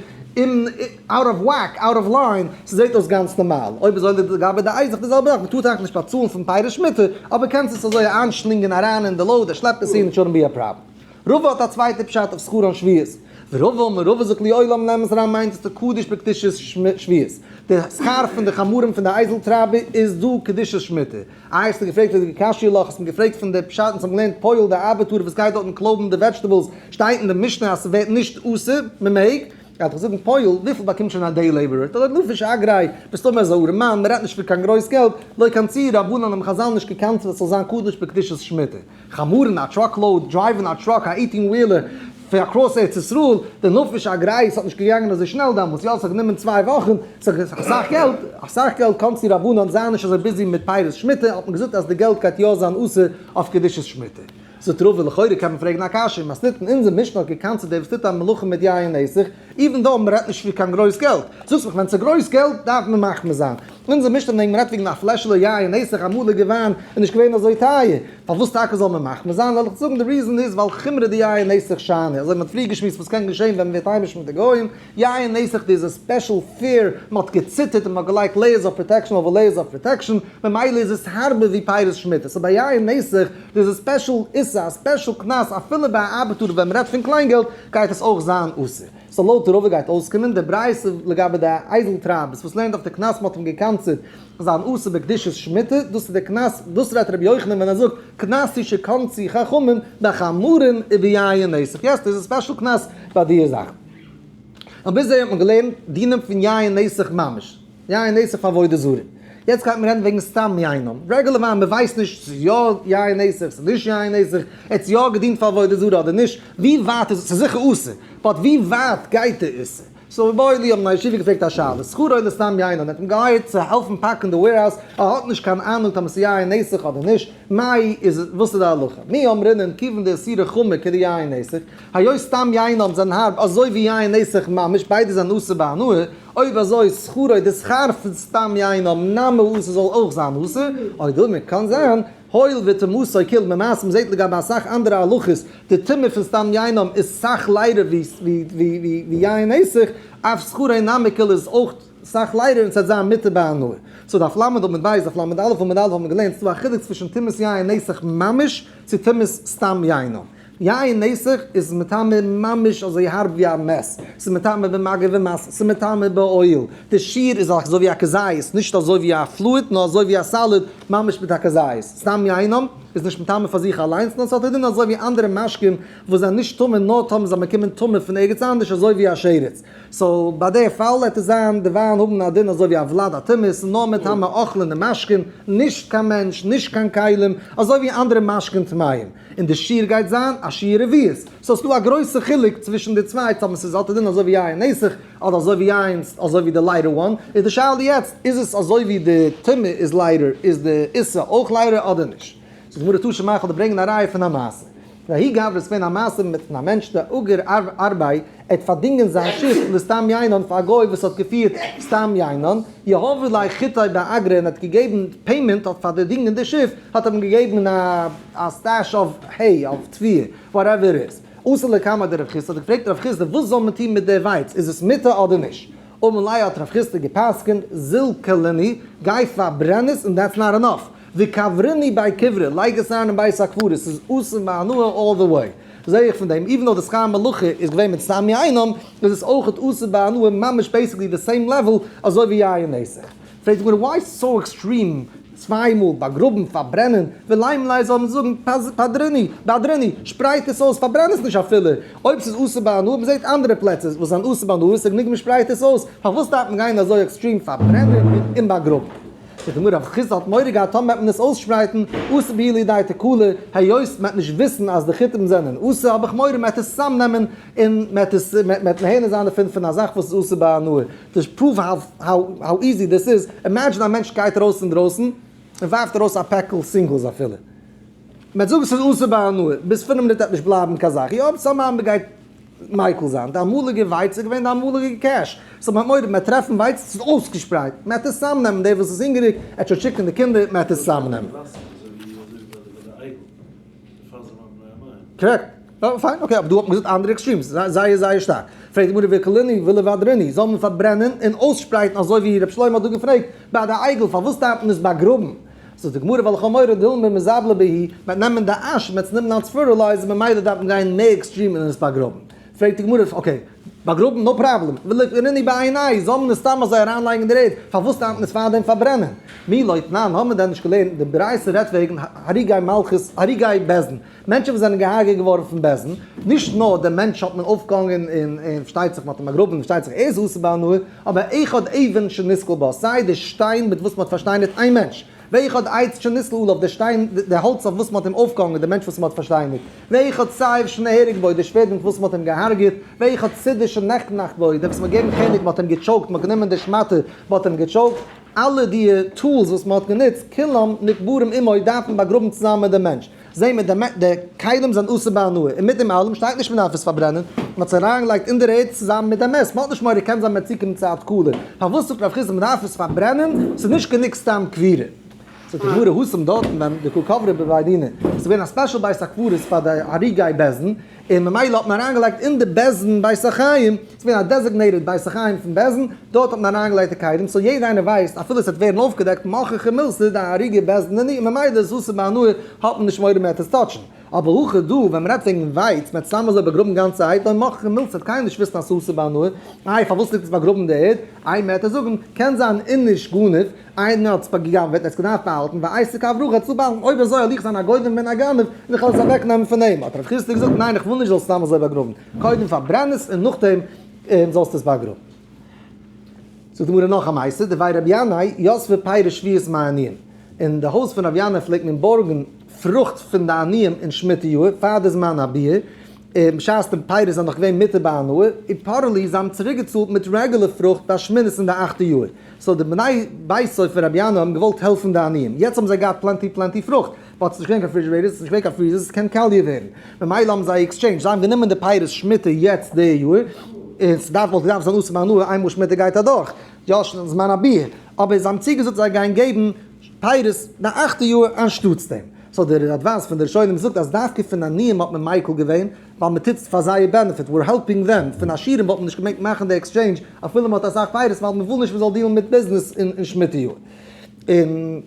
A: out of whack, out of line, ס'זעט אויס גאנץ נארמאל. אויב אזוי לגבי די אייז איז די זעלבע זאך, מ'טאר טאקע נישט באצאלן פון פירות שמיטה, אבער קענסט עס אזוי איינשלינגען אריין אין די load, ער שלעפט עס אהין, it shouldn't be a problem. רבא האט א צווייטע פשט אויף שכרן שביעית. ורבא אמר רבא זאגט לעולם נעם עס אריין מיינט עס די קדוש בקדושת שביעית. די שכר פון די חמורים פון די אייזל טרייבער איז דא קדושת שמיטה. איי האסטו געפרעגט פון די קשיא לך, האסט מיר געפרעגט פון די פשט אונז האבן געלערנט פועל די ארבעטאר וואס גייט דארטן קלויבן די vegetables, שטייט אין די משנה אז ס'ווערט נישט אסור, מ'מעג. גייט איך זאגן פועל, וויפיל באקומט שוין א day laborer? דלא נפיש אגריה, מסתמא איז א ארעמאן, מ'רעדט נישט פון קיין גרויס געלט, לא קנסוהו רבנן האבן חזל נישט געקנס'ט אז ס'זאל זיין קדוש בקדושת שמיטה. חמורין א truck load, drive ן א truck, א 18 wheeler, פון across ארץ ישראל, דנפיש אגריה, ס'האט נישט געגאנגען אזוי שנעל דעמאלטס, יא ס'האט גענומען צוויי וואכן, ס'איז אסאך געלט, אסאך געלט קנסוהו רבנן זיי נישט אזוי busy מיט פירות שמיטה, האט מען געזאגט אז די געלט גייט יא זיין אסור אויף קדושת שמיטה. זאגט רבא לכאורה קען מען פרעגן א קשיא, מתניתין אונזער משנה האט געקנס'ט דער וואס טוט א מלאכה מיט יין נסך, even though מ'רעדט נישט פון קיין גרויס געלט, זאגסט מיך ווען ס'איז גרויס געלט דארף מען מחמיר זיין, אונזער משנה ווען מ'רעדט וועגן א פלעשעלע יין נסך אמאליגע וויין איז נישט געווען אזוי טייער, פארוואס טאקע זאל מען מחמיר זיין? וועל איך זאגן די reason איז ווייל חומרא דיין נסך שאני, אזוי מ'האט פריער געשמועסט וואס קען געשען ווען מ'ווערט היימיש מיט די גוים, יין נסך איז א special fear, מ'האט געציטערט און מ'האט געלייגט layers of protection over layers of protection, ממילא איז עס הארבער ווי פירות שמיטה, so ביי יין נסך איז א special איסור, א special קנס, אפילו ביי א ארבעטאר ווען מ'רעדט פון קליינגעלט גייט עס אויך זיין אסור. so לויט רבא גייט אויסקומען די ברייתא לגבי די אייזל טרייבערס וואס לערנט אויף די קנס מ'האט אים געקנס'עט זיין אסור בקדושת שמיטה, דאס איז די קנס, דאס רעדט רבי יוחנן ווען ער זאגט קנס הוא שקנסו חכמים בחמורין וביין נסך, yes דאס איז א special קנס ביי די זאכן. און ביז אהער האט מען געלערנט דינים פון יין נסך ממש, יין נסך פאר עבודה זרה. יעצט גייט מען רעדן וועגן סתם יינם, רעגולער וויין, מען ווייסט נישט ס'איז יא יין נסך, ס'איז נישט יין נסך, ער האט יא געדינט פאר עבודה זרה אדער נישט, ווי ווייט איז, ס'איז זיכער אסור, but ווי ווייט גייט די איסור? so איבעיא להו האבן א ישיבה געפרעגט א שאלה, שכרו לסתם יינן, ער האט אים געהייערט צו העלפן פאקן די warehouse, ער האט נישט קיין אהנונג טאמער ס'איז יין נסך אדער נישט, מאי איז וואס איז די הלכה? מי אמרינן כיוון דאיסורא חמור כדיין נסך, היות סתם יינם זענען הארב אזוי ווי יין נסך ממש, ביידע זענען אסור בהנאה, אויב אזוי שכרו די שכר פון סתם יינם נמי אסור זאל אויך זיין אסור, או דילמא קאן זיין, הואיל וטומאתו קילא ממעשה מ'זעט לגבי אסאך אנדערע הלכות די טומאה פון סתם יינם איז סאך לייטער ווי יין נסך, אף שכרו נמי קילא איז אויך סאך לייטער און ס'וועט זיין מותר בהנאה. so דף ל' עמוד ב' דף ל' א' עמוד א' האט מען געלערנט ס'דא א חילוק צווישן טומאת יין נסך ממש צו טומאת סתם יינם. יין נסך איז מטמא ממש אזוי הארב ווי א מת, ס'איז מטמא במגע ומשא, ס'איז מטמא באוהל, די שיעור איז אזוי ווי א כזית, נישט אזוי ווי א fluid נאר אזוי ווי א solid, ממש מיט א כזית. סתם יינם איז נישט מטמא פאר זיך אליינס נאר ס'האט א דין אזוי ווי אנדערע משקים וואס זענען נישט טמא נאר טאמער זיי באקומען טומאה פון ערגעץ אנדערש אזוי ווי א שרץ. so ביי די פאל וועט עס זיין די וויין האבן א דין אזוי ווי א ולד הטומאה, ס'איז נאר מטמא אוכלין און משקין, נישט קיין מענטש, נישט קיין כלים, אזוי ווי אנדערע משקין טמאים. און די שיעור גייט זיין א שיעור רביעית. so ס'דא א גרויסע חילוק צווישן די צוויי, צו ס'איז האט א דין אזוי ווי יין נסך, אדער אזוי ווי יין אזוי ווי די lighter one, איז די שאלה יעצט, איז עס אזוי ווי די טומאה איז לייטער איז די איסור אויך לייטער אדער נישט? זאגט די גמרא תא שמע כ'וועל דיר ברענגען א ראיה פון א מעשה. וההוא גברא איז געווען א מעשה מיט א מענטש דאגר ארביה, ער האט פארדינגען זיין שיף לסתם יינן פאר א גוי וואס האט געפירט סתם יינן, יהבו ליה חיטי באגרא און האט געגעבן payment האט פאר די דינגען די שיף האט ער אים געגעבן א stash of hay of תבואה whatever it is. אתא לקמיה דרב חסדא האט געפרעגט רב חסדא וואס זאל מען טון מיט די ווייץ איז עס מותר אדער נישט? אמר ליה האט רב חסדא געפסקנט זיל כלינהו גיי פארברען עס און that's not enough וקברינהו בי קברי לייג עס אריין אין בית הקברות ס'איז אסור בהנאה all the way זעה איך פון דעם even though די שכר מלאכה איז געווען מיט סתם יינם איז עס אויכעט אסור בהנאה ממש basically די same level אזוי ווי יין נסך. פרעגט די גמרא why so extreme צוויי מאל באגראבן פארברענען ולימא ליה זאל מען זאגן פדרינהו באדרינהו שפרייט עס אויס פארברען עס נישט אפילו אויב ס'איז אסור בהנאה מ'זעט אנדערע פלעצער וואס זענען אסור בהנאה ס'איז גענוג מ'שפרייט עס אויס פארוואס דארף מען גיין אזוי extreme פארברענען און באגראבן? זאגט די גמרא רב חסדא האט מורא געהאט טאמער וועט מען עס אויסשפרייטן אתי בהו לידי תקלה היות מ'וועט נישט וויסן אז די חיטים זענען אסור האב איך מורא מ'וועט עס צוזאמנעמען און מ'וועט עס מ'וועט נהנה זיין דערפון פון א זאך וואס איז אסור בהנאה. to prove how easy דאס איז, imagine א מענטש גייט ארויס אינדרויסן און ווארפט ארויס א פעקל singles אפילו. מ'וועט זאגן ס'איז אסור בהנאה, ביז פינף מינוט וועט נישט בלייבן קיין זאך, יא אבער somehow מ'גייט מיקל זיין, די אמאליגע ווייץ איז געווען די אמאליגע cash, so מ'האט מורא מ'וועט טרעפן ווייץ ס'איז אויסגעשפרייט, מ'וועט עס צוזאמנעמען, דער וואס איז הונגעריג וועט שוין שיקן די קינדער, מ'וועט עס צוזאמנעמען. correct. פיין, okay, אבער דא האט מען געזאגט אנדערע extremes, זייער זייער שטארק. פרעגט די גמרא וכלינהו ולבדרינהו, זאל מען פארברענען און אויסשפרייטן אזוי ווי ר' שלמה האט דא געפרעגט ביי די עגל, פארוואס דארף מען עס באגראבן? זאגט די גמרא ווייל איך האב מורא דילמא מיזבלא בהו, מ'וועט נעמען די אש, מ'וועט עס נעמען אלס fertilizer, ממילא דארף מען גיין מער extreme און עס באגראבן. פרעגט די גמרא, okay, באגראבן no problem, וליקברינהו בעיניה, זאל מען עס סתם אזוי אריינלייגן אין דער ערד, פארוואס דארף מען עס פארדעם פארברענען? מי לא תנן, האבן מיר דען נישט געלערנט, די ברייתא רעדט וועגן הרוגי מלכות, הרוגי בית דין, מענטשן וואס זענען געהארגעט געווארן פון בית דין, נישט נאר דעם מענטש האט מען אויפגעהאנגען און און פארשטייט זיך מען האט אים באגראבן און פארשטייט זיך ער איז אסור בהנאה, אבער אחד אבן שנסקל בה, סיי די שטיין מיט וואס מען האט פארשטיינערט איין מענטש, ואחד עץ שניתלה עליו, די שטיין, די האלץ אויף וואס מען האט אים אויפגעהאנגען, די מענטש וואס מען האט פארשטיינערט, ואחד סייף שנהרג בו, די שווערד מיט וואס מען האט אים געהארגעט, ואחד צידית שנחנק בו, די וואס מען האט געגעבן חנק, מען האט אים געטשאוקט, מען האט גענומען די שמאטע, מען האט אים געטשאוקט, אלע די tools וואס מען האט גענוצט, כולם נקברים עמו, דארף מען באגראבן צוזאמען מיט דעם מענטש. זעהן מיר די כלים זענען אסור בהנאה, און מיט דעם אלעם שטייט נישט מען דארף עס פארברענען, מען האט עס אריינגעלייגט אין דער ערד צוזאמען מיט די מת, מען האט נישט מורא קען זיין מען וועט צוקומען צו א תקלה, פארוואס זאגט רב חסדא מען דארף עס פארברענען, ס'איז נישט גענוג סתם קבירה. זאגט די גמרא התם דארטן ביים דקא קברי בבי דינא, ס'איז געווען א special בית הקברות פאר די הרוגי בית דין, און ממילא האט מען אריינגעלייגט אין די בית דין בית החיים, ס'איז געווען א designated בית החיים פון בית דין, דארט האט מען אריינגעלייגט די כלים, so יעדער איינער ווייסט אפילו עס וועט ווערן אויפגעדעקט מוכחא מילתא די הרוגי בית דין און ממילא איז אסור בהנאה האט מען נישט מורא מען וועט עס touch ן. אבער הכא דא ווען מ'רעדט וועגן ווייץ, מ'האט סתם אזוי באגראבן גאנצערהייט, לא מוכחא מילתא וועט קיינער נישט וויסן אז ס'איז אסור בהנאה, איי פארוואס ליגט עס באגראבן אין די ערד, איי מ'וועט עס זאגן, קען זיין איניש גנב, איינער האט עס געגנבעט, ער האט עס געדארפט באהאלטן, ואייתי קברה האט עס באהאלטן, אויב אזוי וועל איך זיין א גונב מן הגנב, און איך וועל עס אוועק נעמען פון אים, האט רב חסדא געזאגט, ניין איך וויל נישט זאלסט סתם אזוי באגראבן, קודם פארברען עס און נאכדעם זאלסטו עס באגראבן. זאגט די גמרא נאך א מעשה, דבי רבי ינאי יתבי פירי שביעית מעניים, אין די הויז פון רבי ינאי פלעגט מען בארגן פרוכט פון די עניים אין שמיטה יאר, פאר די זמן הביעור, און בשעת די פירות זענען נאך געווען מותר בהנאה, ופרעו להו זיי האבן צוריק געצאלט מיט רעגולער פרוכט ביי שמינית אין די אכטע יאר, so די בני ביתו פון רבי ינאי האבן געוואלט העלפן די עניים, יעצט האבן זיי געהאט plenty plenty פרוכט, but ס'איז נישט געווען קיין refrigerators, ס'איז נישט געווען קיין freezers, ס'קען קאליע ווערן, ממילא האבן זיי exchanged, זיי האבן גענומען די פירות שמיטה יעצט די יאר, און ס'דארף וואלט געדארפט זיין אסור בהנאה איינמאל שמיטה גייט אדורך, יא זמן הביעור, אבער זיי האבן צוגעזאגט זיי גייען געבן פירות די אכטע יאר אנשטאטס דעם. so דער רדב"ז פון די ראשונים זאגט אז דווקא פון עניים האט מען מיקל געווען, ווייל מען טוט פאר זייער benefit, we're helping them, פון עשירים וואלט מען נישט געמעגט מאכן די exchange אפילו מען האט אסאך פירות ווייל מען וויל נישט מען זאל deal ן מיט ביזנעס אין שמיטה יאר. און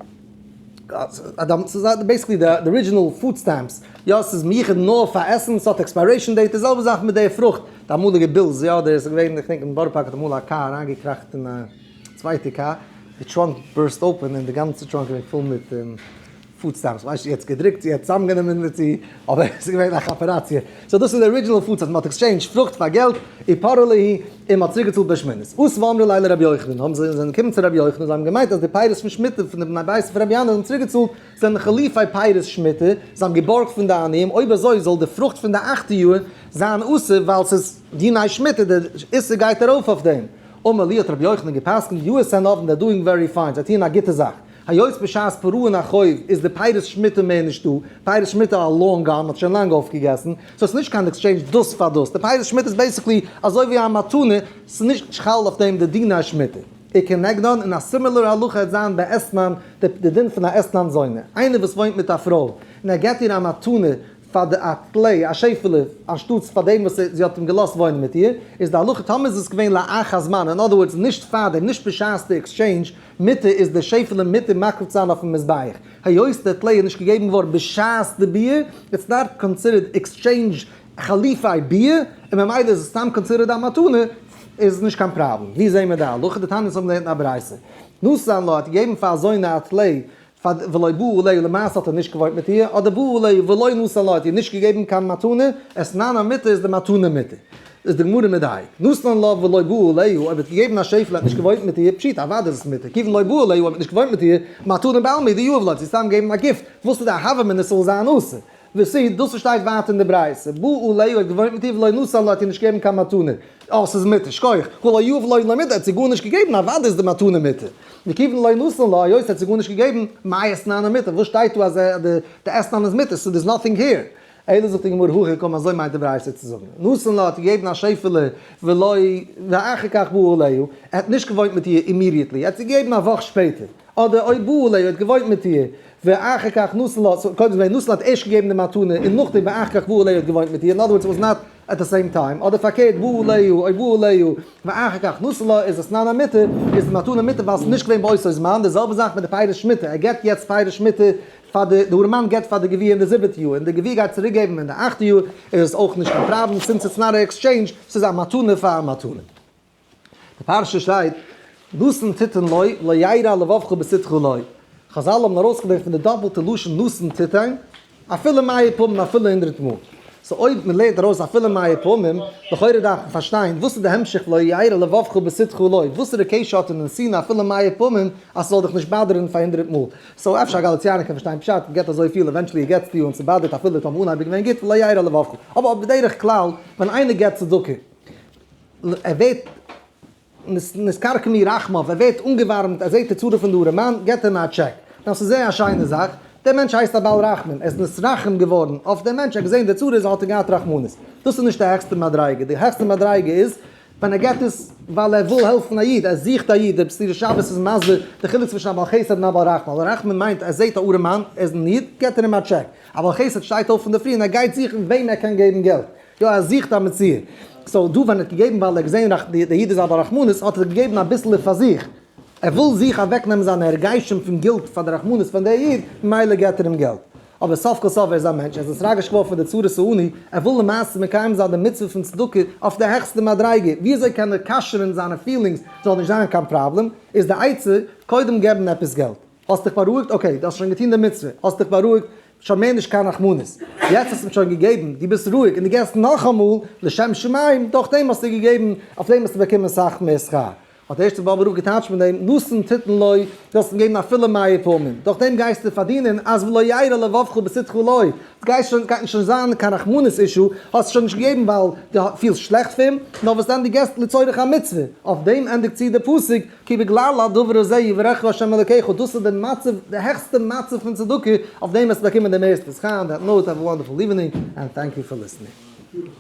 A: ס'איז basically די original food stamps, יא ס'איז מיוחד נאר פאר עסן, ס'האט expiration date, די זעלבע זאך מיט די פרוכט, די אמאליגע bills, יא דער איז געווען, איך דענק אין בארא פארק האט אמאל א קאר אריינגעקראכט אין א צווייטע קאר, די trunk burst open און די גאנצע trunk איז געווען פול מיט food stamps, כ'ווייס נישט צו ער האט עס געדרוקט צו ער האט צוזאמגענומען צו, אבער עס איז געווען א כאפעראציע. so דאס איז די original food stamps, מען האט exchanged פרוכט פאר געלט, ופרעו להו, און מען האט צוריק געצאלט בשמינית. אתו ואמרו ליה לרבי יוחנן, האבן זיי זענען געקומען צו רבי יוחנן, זיי האבן געמיינט אז די פירות פון שמיטה פון די בני בית פון רבי ינאי האבן צוריק געצאלט, זענען חליפי פירות שמיטה, זיי האבן געבארגט פון די עניים, אויב אזוי זאל די פרוכט פון די אכטע יאר זיין אסור, ווייל ס'איז דיני שמיטה, די איסור גייט ארויף אויף דעם. אמר להו האט רבי יוחנן גע'פסק'נט, US ענד they're doing very fine, זיי טוען א גוטע זאך. היות בשעת פירעון החוב איז די פירות שמיטה מער נישטא, פירות שמיטה are long gone, מ'האט שוין לאנג אויפגעגעסן, so ס'איז נישט קיין exchange דאס פאר דאס, די פירות שמיטה איז basically אזוי ווי א מתנה, ס'איז נישט חל אויף דעם די דיני שמיטה. וכנגדן, און א similar הלכה העט זיין באתנן, די דין פון א אתנן זונה, איינער וואס וואוינט מיט א פרוי, און ער געט איר א מתנה פאר די א טלה, א שעפעלע, אנשטאטס פאר דעם וואס זי האט אים געלאזט וואוינען מיט איר, איז די הלכה טאמער איז עס געווען לאחר זמן, אין other words נישט פאר דעם, נישט בשעת די exchange, מותר איז די שעפעלע מותר מקריב צו זיין אויפן מזבח, היות די טלה איז נישט געגעבן געווארן בשעת די ביאה, it's not considered exchange חליפי ביאה, און ממילא איז עס סתם considered א מתנה, איז נישט קיין פראבלעם. ווי זעהן מיר די הלכה? דתניא אונז האבן געלערנט אין א ברייתא. נתן לה האט געגעבן פאר א זונה א טלה, פאר ולא בא עליה למעשה האט ער נישט געוואוינט מיט איר, אדער בא עליה ולא נתן לה האט איר נישט געגעבן קיין מתנה, אתננה מותר איז די מתנה מותר. איז די גמרא מדייק, נתן לה ולא בא עליה, אויב האט געגעבן א שעפעלע האט נישט געוואוינט מיט איר, פשיטא אוודאי איז עס מותר, כיוון לא בא עליה אויב האט נישט געוואוינט מיט איר, מתנה בעלמא דיהיב לה, האט זי סתם געגעבן א gift, וואס איז די הוה אמינא ס'זאל זיין אסור? ותו, דאס וואס שטייט ווייטער אין די ברייתא, בא עליה האט געוואוינט מיט איר ולא נתן לה האט איר נישט געגעבן קיין מתנה, אה ס'איז מותר, שכוח, הא לא יהב לה לא מותר, האט זי גארנישט געגעבן, אוודאי איז די מתנה מותר. וכיוון לא נתן לה, היות ער האט זי גארנישט געגעבן, מאי אתננה מותר, וואס שטייט דא אז די אתנן איז מותר, so there's nothing here. אלא זאגט די גמרא הכי קאמר אזוי מיינט די ברייתא צו זאגן, נתן לה האט געגעבן א שעפעלע ולא ואחר כך בא עליה, ער האט נישט געוואוינט מיט איר immediately, ער האט זי געגעבן א וואך שפעטער, אדער או בא עליה האט געוואוינט מיט איר, ואחר כך נתן לה, so קודם איז געווען נתן לה האט ערשט געגעבן די מתנה און נאכדעם ואחר כך בא עליה האט געוואוינט מיט איר, in other words it was not at the same time, אדער פארקערט בא עליה או בא עליה ואחר כך נתן לה איז אתננה מותר, איז די מתנה מותר ווייל ס'איז נישט געווען באותו זמן, די זעלבע זאך מיט די פירות שמיטה, ער געבט יעצט פירות שמיטה פאר די די ארעמאן געבט פאר די גביר אין די זיבעטע יאר און די גביר גייט צוריק געבן אין די אכטע יאר איז עס אויך נישט קיין פראבלעם since it's not a exchange ס'איז א מתנה פאר א מתנה. די פרשה שטייט נתן תתן לו לא ירע לבבך בתתך לו, חזל האבן ארויסגעברענגט פון די דאפלטע לשון נתן תתן אפילו מאה פעמים אפילו הונדרעט מאל, so אויב מען לערנט ארויס אפילו מאה פעמים, לכאורה דארף מען פארשטיין וואס איז די המשך לא ירע לבבך בתתך לו, וואסערע קשר האט אין נתינה אפילו מאה פעמים אז ס'זאל דיך נישט באדערן פאר הונדרעט מאל, so אפשר א גאליציאנער קען פארשטיין פשט, מ'געט אזויפיל eventually it gets to you און ס'באדערט אפילו טאמער אנהייב איז געווען גוט ולא ירע לבבך, אבער בדרך כלל ווען איינער געט צדקה ער ווערט נתכרכמו רחמיו, ער ווערט אנגעווארעמט, ער זעט די צרה פון די ארעמאן, געט ער אים א טשעק. נאר ס'איז זייער א שיינע זאך, דער מענטש הייסט א בעל רחמים, ער איז נתרחם געווארן אויף דעם מענטש, ער האט געזען די צרות האט ער געהאט רחמנות. דאס איז נישט די העכסטע מדריגה, די העכסטע מדריגה איז ווען ער געבט עס ווייל ער וויל העלפן א איד, ער זוכט א איד, דער מסילת שבת איז מסביר די חילוק צווישן א בעל חסד און א בעל רחמים, א בעל רחמים מיינט ער זעט א ארעמאן, ער איז אין need, געבט ער אים א טשעק, א בעל חסד שטייט אויף אינדערפרי און ער גייט זוכן וועם ער קען געבן געלט, יא ער זוכט א מציאה, so דא ווען ער האט געגעבן ווייל ער האט געזען די איד איז א בעל רחמנות האט ער געגעבן אביסעלע פאר זיך, ער וויל זיך אוועקנעמען זיינע הרגשים פון guilt פאר די רחמנות פון די איד, ממילא געבט ער אים געלט. אבער סוף כל סוף ער איז א מענטש, ער איז נתרגש געווארן פון די צרות העני, ער וויל למעשה מקיים זיין די מצוה פון צדקה אויף די העכסטע מדריגה, ווי אזוי קען ער כשר'ן זיינע feelings זאל נישט זיין קיין פראבלעם, איז די עצה, קודם געבן עפעס געלט. האסט דיך בארואיגט? okay, דו האסט שוין געטון די מצוה, האסט דיך בארואיגט, שוין מער נישט קיין רחמנות. יעצט האסטו אים שוין געגעבן, דו ביסט רואיג און דו געבסט נאכאמאל לשם שמים, דורך דעם האסטו געגעבן, אויף דעם האסטו באקומען סאך מער שכר. האט דער ערשטער באבער רב געטייטשט מיט דעם, נתן תתן לו, זאלסט אים געבן אפילו מאה פעמים, דורך דעם גייסטו פארדינען אז ולא ירע לבבך בתתך לו, עס גייט שוין גייט נישט שוין זיין קיין רחמנות issue, האסט שוין נישט געגעבן ווייל דו פילסט שלעכט פון אים, נאר וואס דען דו געבסט לצורך המצוה, אויף דעם ענדיגט צו דער פסוק, כי בגלל הדבר הזה יברכך ה' אלוקיך, דאס איז די מצב, די העכסטע מצב פון צדקה, אויף דעם וועסטו באקומען די מערסטע שכר, on that note, have a wonderful evening, and thank you for listening.